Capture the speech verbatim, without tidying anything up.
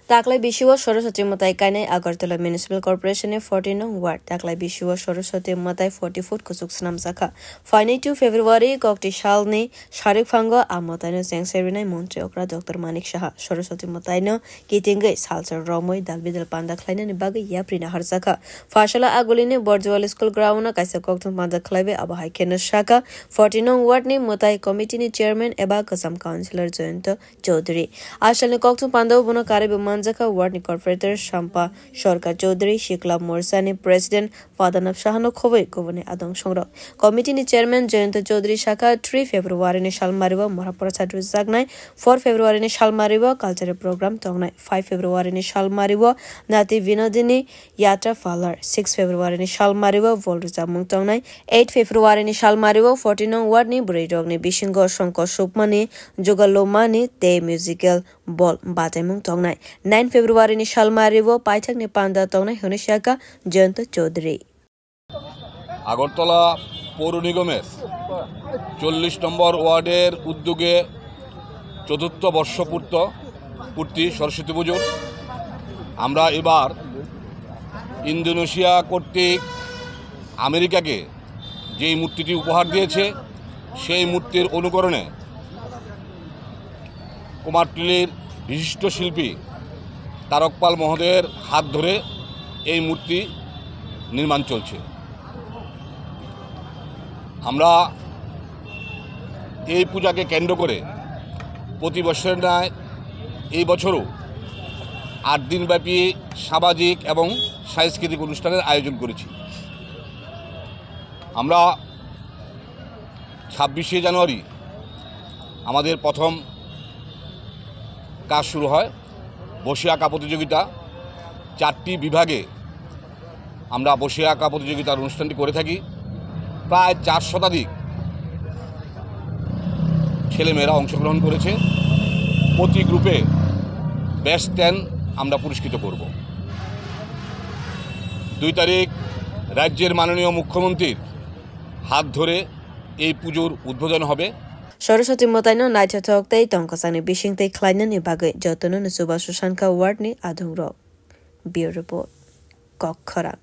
Taklai bisio Saraswati mwtai kainai Agartala Municipal Corporation ni forty nong ward. Taklai bisio Saraswati mwtai forty foot kuchuk swnamjakha. Phainai two February kokti salni sarik phango a mwtaino chengse rinai Montri okra Doctor Manik Saha Saraswati mwtaino kitingwi salsa romwi dalbidal panda khlainani bagwi yapri naharjakha. Phaisala agulini Borjual School ground o kaisa kokthum panda khlaiwi abo hai kheno sakha forty nong ward ni mwtai committee ni chairman eba kwcham councillor Jayanta Chaudhary. Asalni kokthum pandao bono karwi bo manjakha ward ni corporator Sampa Sarkar Chaudhary, Sikla Morcha ni president Fadanab Sahano khobwi kubuni adong songrok. Committee ni chairman Jayanta Chaudhary sakha three February ni salmario Morapora chadru jaknai, four February ni salmario cultural program tongnai, five February ni salmario Nati Vinodini Yatra Phalar, six February ni salmario bol rwchapmung tongnai, eight February ni salmario forty nong ward ni bwrwi rok ni bisingo songko sukmani, jugalomani tei musical bol bataimung tongnai, nine February ni salmario paithakni panda tongnai hwnwi sakha Jayanta Chaudhary. Agartala পৌর নিগমের চল্লিশ নম্বর ওয়ার্ডের উদ্যোগে চতুর্থ বর্ষপূর্ত পূর্তি সরস্বতী পুজোর। আমরা এবার ইন্দোনেশিয়া কর্তৃক আমেরিকাকে যেই মূর্তিটি উপহার দিয়েছে, সেই মূর্তির অনুকরণে কুমারটুলির বিশিষ্ট শিল্পী তারক পাল মহোদয়ের হাত ধরে এই মূর্তি নির্মাণ চলছে। আমরা এই পূজাকে কেন্দ্র করে প্রতি বছরের ন্যায় এই বছরও আট দিনব্যাপী সামাজিক এবং সাংস্কৃতিক অনুষ্ঠানের আয়োজন করেছি। আমরা ছাব্বিশে জানুয়ারি আমাদের প্রথম কাজ শুরু হয়, বসে আঁকা প্রতিযোগিতা। চারটি বিভাগে আমরা বসে আঁকা প্রতিযোগিতার অনুষ্ঠানটি করে থাকি। প্রায় চার শতাধিক ছেলেমেয়েরা অংশগ্রহণ করেছে। প্রতি গ্রুপে বেস্ট টেন আমরা পুরস্কৃত করব। দুই তারিখ রাজ্যের মাননীয় মুখ্যমন্ত্রীর হাত ধরে এই পুজোর উদ্বোধন হবে। Saraswati mwtaino naithothok tei tongkwchangni bisingtwi khlainani bagwi jotono no chubachu sankha ward ni adongrok. Bureau Report, Kokkhorang.